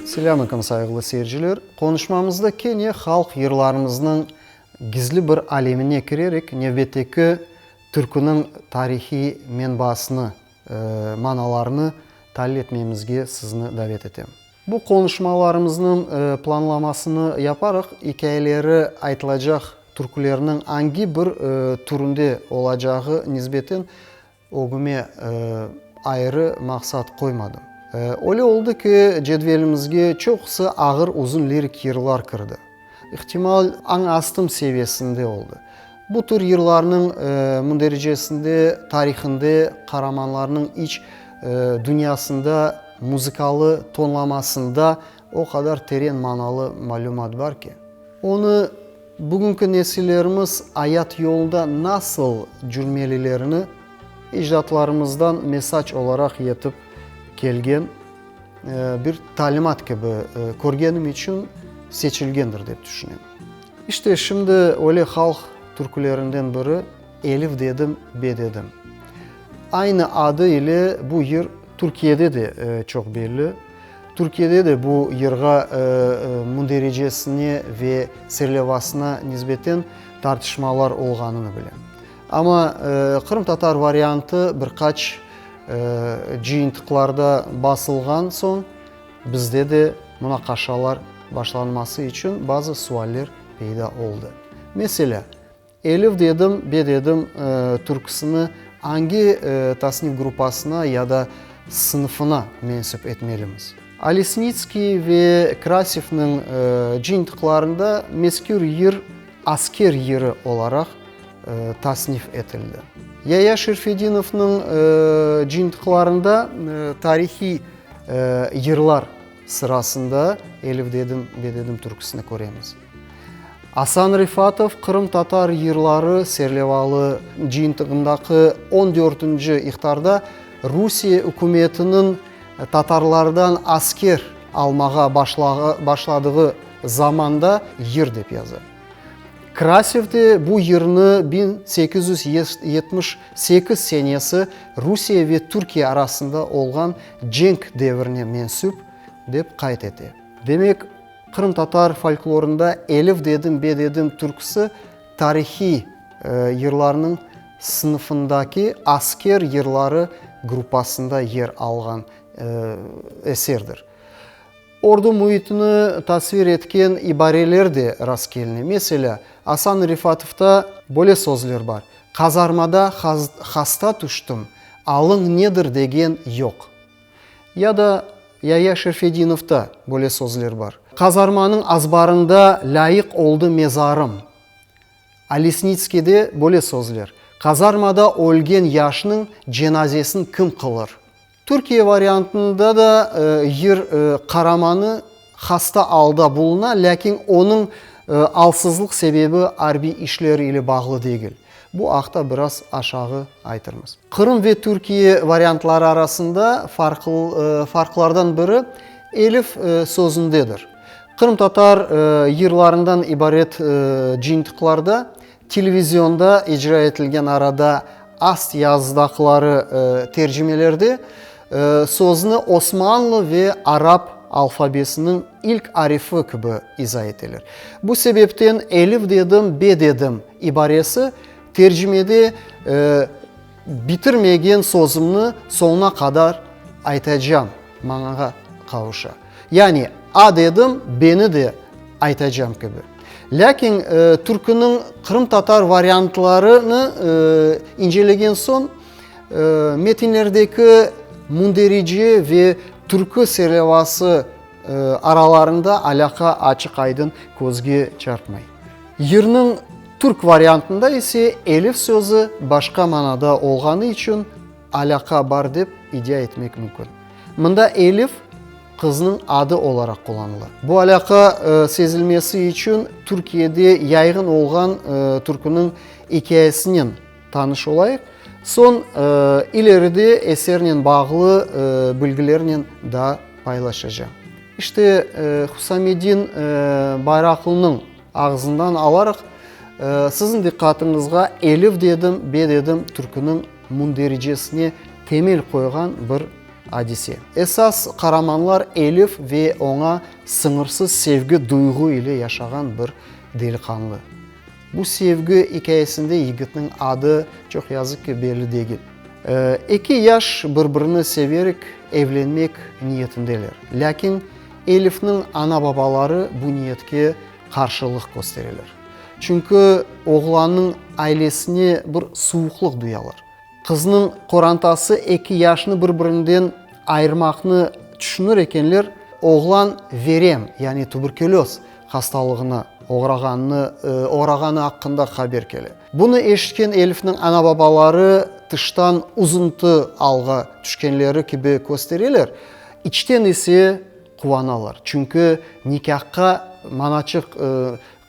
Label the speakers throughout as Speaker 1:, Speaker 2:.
Speaker 1: Selâm aleyküm, sayğılı seyirciler! Qonuşmamızda kene halq yırlarımıznıñ gizli bir alemine kirerek, nevbetteki türküniñ tarihiy menbaasını, manalarını talil etmemizge sizni davet etem. Bu qonuşmalarımıznıñ planlamasını yaparaq, ikâyeleri aytılacaq türkülerniñ angi bir türünde olacağı nisbeten ögüme ayrı maqsat qoymadım. Öyle oldı ki, cedvelimizge çoqusı ağır uzun lirik yırlar kirdi. İhtimal, añ astım seviyesinde oldı. Bu tür yırlarnıñ mündericesinde, tarihinde, qaramanlarnıñ iç dünyasında, muzıkalı tonlamasında o qadar teren manalı malümat bar ki, onı bugünki nesillerimiz ayat yolunda nasıl cürmelilerini ecdatlarımızdan mesac olaraq yetip kelgen bir talimat kibi körgenim içün seçilgendir dep tüşünem. İşte, şimdi öyle halq türkülerinden biri Elif dedim, be dedim. Aynı adı ile bu yır Türkiyede de çoq belli. Türkiyede de bu yırğa mündericesine ve serlevasına nisbeten tartışmalar olğanını bilem. Amma qırımtatar variantı bir qaç cıyıntıqlarda basılğan soñ, bizde de munaqaşalar başlanması içün bazı sualler peyda oldı. Meselâ, Elif dedim, be dedim türküsini angi tasnif gruppasına ya da sınıfına mensüp etmelimiz? Olesnitskiy ve Krasevniñ cıyıntıqlarında mezkür yır asker yırı olaraq tasnif etildi. Yaya Şerfedinovnıñ cıyıntıqlarında tarihiy yırlar sırasında Elif dedim, be dedim türküsini köremiz. Asan Refatov Qırımtatar yırları serlevalı cıyıntığındaki on dörtünci ihtarda Rusiye ükümetiniñ tatarlardan asker almağa başladığı zamanda yır dep yaza. Krasev de bu yırnı 1878 senesi Rusiye ve Türkiye arasında olğan cenk devirine mensüp dep qayd ete. Demek, qırımtatar folklorında Elif dedim, be dedim türküsi tarihiy yırlarnıñ sınıfındaki asker yırları gruppasında yer alğan eserdir. Ordu müitini tasvir etken ibareler de rastkeline. Meselâ, Asan Refatovda böyle sözler bar, Qazarmada hasta tüştim, alıñ nedir degen yoq. Ya da Yaya Şerfedinovda böyle sözler bar, Qazarmanıñ azbarında lâyıq oldı mezarım. A Lesnitskiyde böyle sözler, Qazarmada ölgen yaşnıñ cenazesin kim qılır? Türkiye variantında da yır qaramanı hasta alda buluna, lâkin onıñ alsızlıq sebebi arbiy işler ile bağlı degil. Bu aqta biraz aşağı aytırmız. Qırım ve Türkiye variantları arasında farqlardan biri elif sözündedir. Qırımtatar yırlarından ibaret cıyıntıqlarda Televizionda icra etilgen arada ast yazıdaqları tercimelerde sözni osmanlı ve arap alfabesiniñ ilk arifi kibi iza eteler. Bu sebepten elif dedim, be dedim ibaresi tercimede bitirmegen sözümni soñuna qadar aytacam manağa qavuşa. Yani, A dedim, B'ni de aytacam kibi. Lâkin türküniñ qırımtatar variantlarını incelegen soñ, metinlerdeki münderice ve türkü serlevası aralarında alâqa açıq-aydın közge çarpmay. Yırnıñ türk variantında ise elif sözü başqa manada olğanı içün alâqa bar dep iddia etmek mümkün. Mında elif qıznıñ adı olaraq qullanıla. Bu alâqa sezilmesi içün Türkiyede yayğın olğan türküniñ ikâyesinen tanış olayıq, soñ ileride esernen bağlı bilgilernen daa paylaşacağım. İşte, Husameddin Bayraqlınıñ ağzından alaraq, siziñ diqqatıñızğa Elif dedim, be dedim türküniñ mündericesine temel qoyğan bir. Adise. Esas qaramanlar Elif ve oña sıñırsız sevgi duyğu ile yaşağan bir deliqanlı. Bu sevgi ikâyesinde yigitniñ adı, çoq yazıq ki, belli degil. Eki yaş bir-birini severek evlenmek niyetindeler. Lâkin Elifniñ ana-babaları bu niyetke qarşılıq köstereler. Çünki oğlannıñ ailesine bir suvuqlıq duyalar. Qıznıñ qorantası eki yaşnı bir-birinden ayırmaqnı tüşünir ekenler, oğlan verem, yani tuberkulöz hastalığına oğrağanını, oğrağanı aqqında haber kele. Bunı eşitken Elifniñ ana-babaları tıştan üzüntü alğa tüşkenleri kibi köstereler, içten ise quvanalar, çünki nikâhqa manaçıq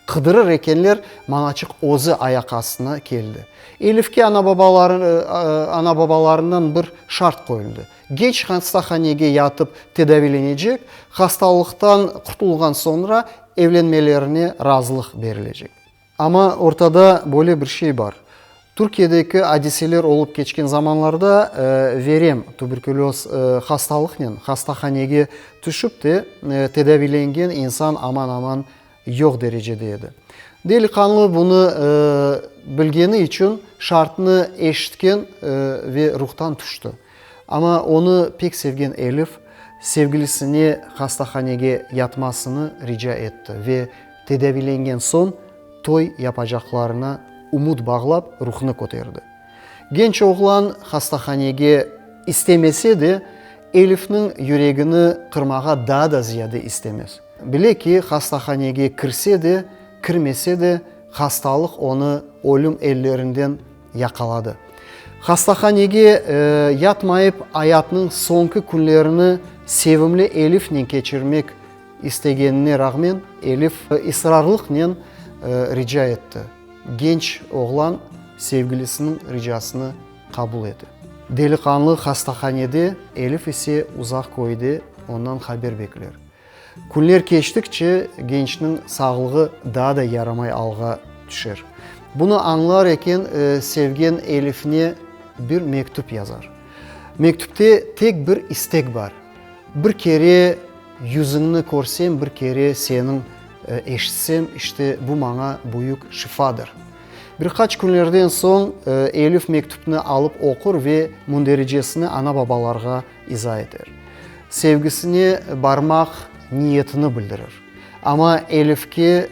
Speaker 1: Qıdırır ekenler, manaçıq özü ayaq astına keldi. Elifke ana-babaları, ana-babalarından bir şart qoyuldı. Genç hastahanege yatıp tedaviylenecek, hastalıqtan qurtulğan soñra evlenmelerine razılıq berilecek. Amma ortada böyle bir şey bar. Türkiyedeki adiseler olıp keçken zamanlarda verem, tuberkulöz, hastalıqnen hastahanege tüşüp te tedaviylengen insan aman-aman yoq derecede edi. Deliqanlı bunı bilgeni içün şartnı eşitken ve ruhtan tüşti. Amma onı pek sevgen Elif sevgilisine hastahanege yatmasını rica etti ve tedaviylengen soñ toy yapacaqlarına ümüt bağlap ruhını köterdi. Genç oğlan hastahanege istemese de, Elifniñ yüregini qırmağa daa da ziyade istemez. Bile ki, hastahanege kirse de, kirmese de, hastalıq onı ölüm ellerinden yaqaladı. Hastahanege yatmayıp, ayatınıñ soñki künlerini sevimli Elifnen keçirmek istegenine rağmen, Elif israrlıqnen rica etti. Genç oğlan sevgilisiniñ ricasını qabul ete. Deliqanlı hastahanede, Elif ise uzaq köyde ondan haber bekler. Künler keçtikçe gençniñ sağlığı daa da yaramay alğa tüşer. Bunı añlar eken, sevgen Elifine bir mektüp yazar. Mektüpte tek bir istek bar, Bir kere yüzüñni körsem, bir kere seniñ eşitsem, işte bu maña büyük şifadır. Bir qaç künlerden soñ Elif mektüpni alıp oqur ve mündericesini ana-babalarğa iza eter. Sevgisine barmaq niyetini bildirir. Amma Elifke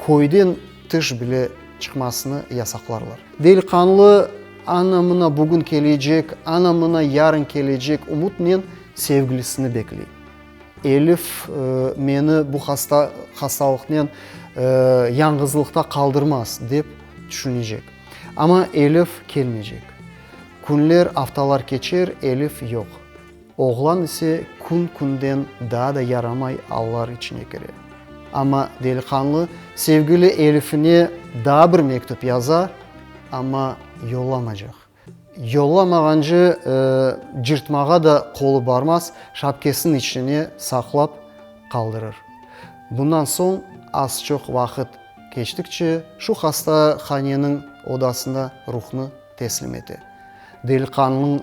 Speaker 1: köyden tış bile çıqmasını yasaqlarlar. Deliqanlı ana-mına bugün kelecek, ana-mına yarın kelecek ümütnen sevgilisini bekley. Elif meni bu hasta hastalıqnen yañğızlıqta qaldırmaz, dep tüşünecek. Amma Elif kelmeycek. Künler, aftalar keçer, Elif yoq. Oğlan ise kün-künden daa da yaramay allar içine kire. Amma deliqanlı sevgili Elifine daa bir mektüp yaza, amma yollamacaq. Yollamağance cırtmağa da qolu barmaz, şapkesiniñ içine saqlap qaldırır. Bundan soñ az-çoq vaqıt keçtikçe şu hastahaneniñ odasında ruhnı teslim ete. Deliqanlınıñ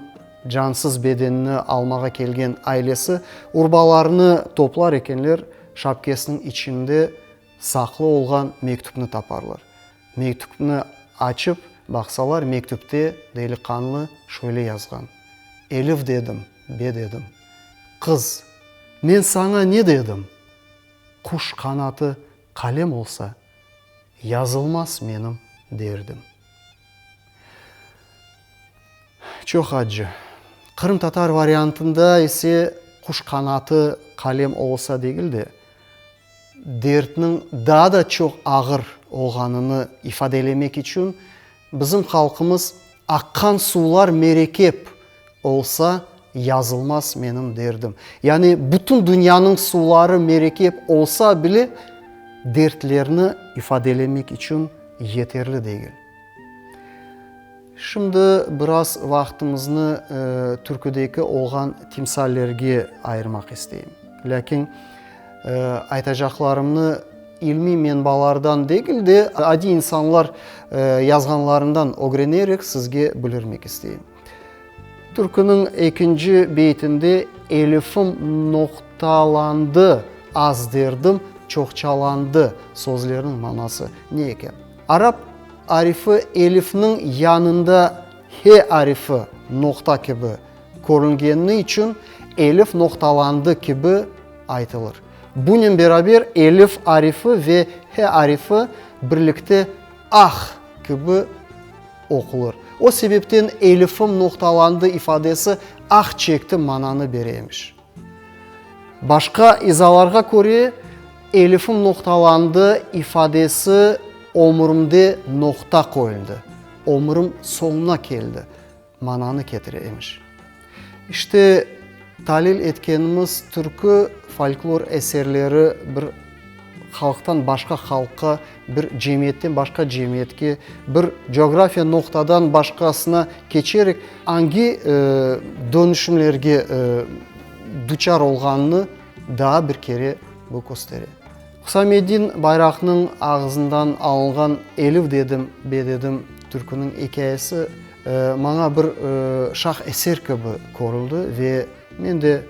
Speaker 1: cansız bedenini almağa kelgen ailesi urbalarını toplar ekenler, şapkesiniñ içinde saqlı olğan mektüpni taparlar. Mektüpni açıp baqsalar, mektüpte deliqanlı şöyle yazğan, Elif dedim, be dedim. Qız, men saña ne dedim? Quş qanatı qalem olsa, yazılmaz menim derdim. Çoq accı. Qırımtatar variantında ise quş qanatı qalem olsa degil de, dertniñ daa da çoq ağır olğanını ifadelemek içün bizim halqımız aqqan suvlar merekep olsa yazılmaz menim derdim. Yani bütün dünyanıñ suvları merekep olsa bile dertlerni ifadelemek içün yeterli degil. Şimdi biraz vaqtımıznı türküdeki olğan timsallerge ayırmaq isteyim. Lâkin aytacaqlarımnı ilmiy menbalardan degil de, adiy insanlar yazğanlarından ögrenerek sizge bilirmek isteyim. Türküniñ ekinci beytinde. Elifim noqtalandı, az derdim çoqçalandı sözleriniñ manası ne eken? Arap arifi elifniñ yanında he arifi noqta kibi körüngeni içün elif noqtalandı kibi aytılır. Bunen beraber elif arifi ve he arifi birlikte ah kibi oqulır. O sebepten elifim noqtalandı ifadesi ah çekti mananı bere emiş. Başqa izalarğa köre, elifim noqtalandı ifadesi ömrümde noqta qoyuldı, ömrüm soñuna keldi mananı ketire emiş. İşte, talil etkenimiz türkü folklor eserleri bir halqtan başqa halqqa, bir cemiyetten başqa cemiyetke, bir coğrafiya noqtadan başqasına keçerek angi dönüşümlerge duçar olğanını daa bir kere bu köstere. Husameddin Bayraqnıñ ağızından alınğan Elif dedim, be dedim türküniñ ikâyesi maña bir şah eser kibi körüldi ve men de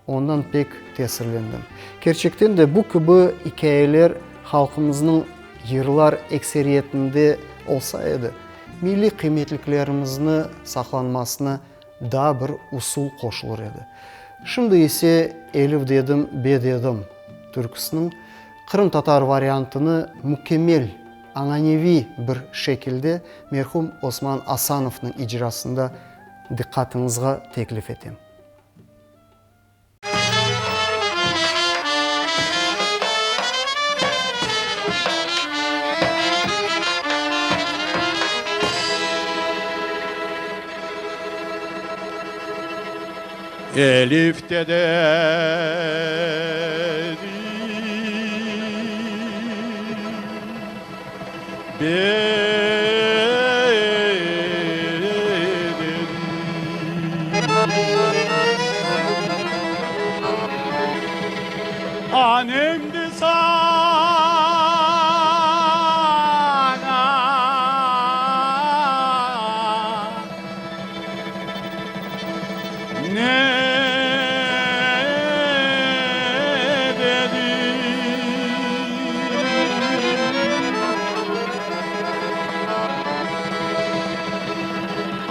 Speaker 1: ondan pek tesirlendim. Kerçekten de bu kibi ikâyeler halqımıznıñ yırlar ekseriyetinde olsa edi, milliy qıymetliklerimizni saqlanmasına daa bir usul qoşulır edi. Şimdi ise Elif dedim, be dedim türküsiniñ qırımtatar variantını mükemmel, añaneviy bir şekilde merhum Osman Asanovnıñ icrasında diqqatıñızğa teklif etem.
Speaker 2: Elif de dedim, be dedim. Anem de saña ne dedi?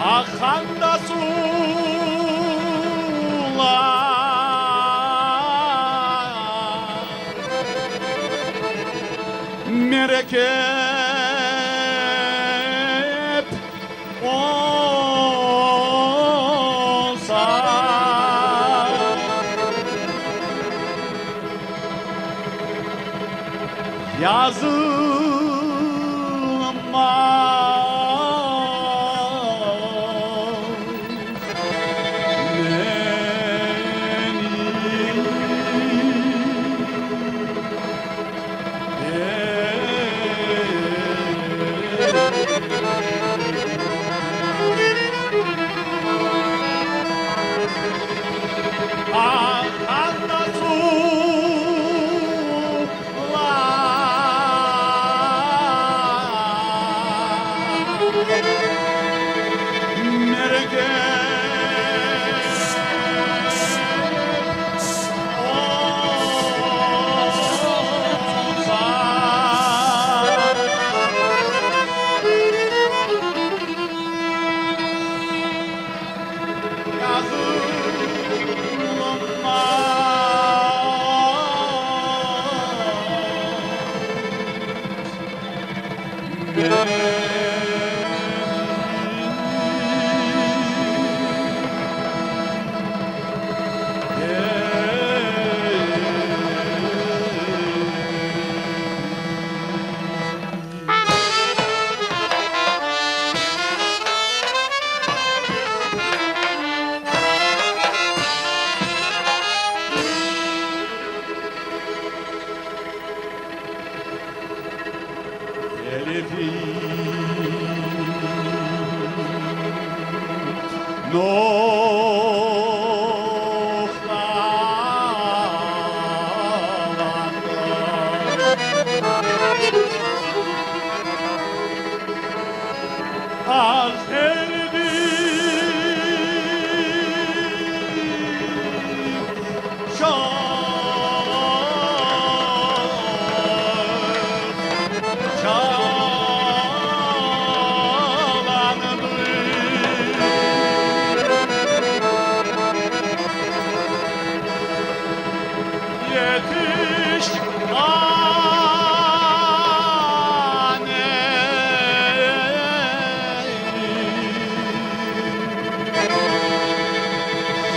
Speaker 2: Aqan da suvlar merekep olsa. Yazılmaz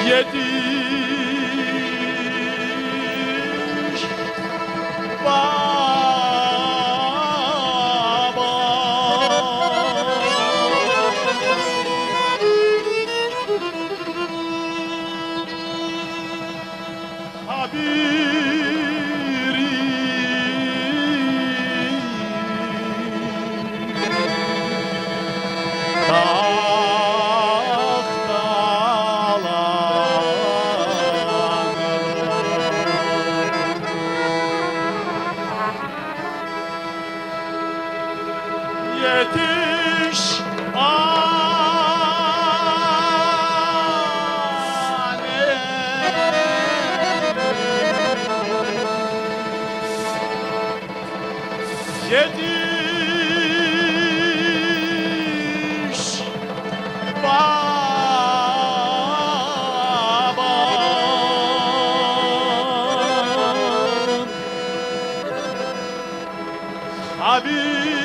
Speaker 2: Yetiş, babam. Haberi Yetiş Yetiş babam Haberi.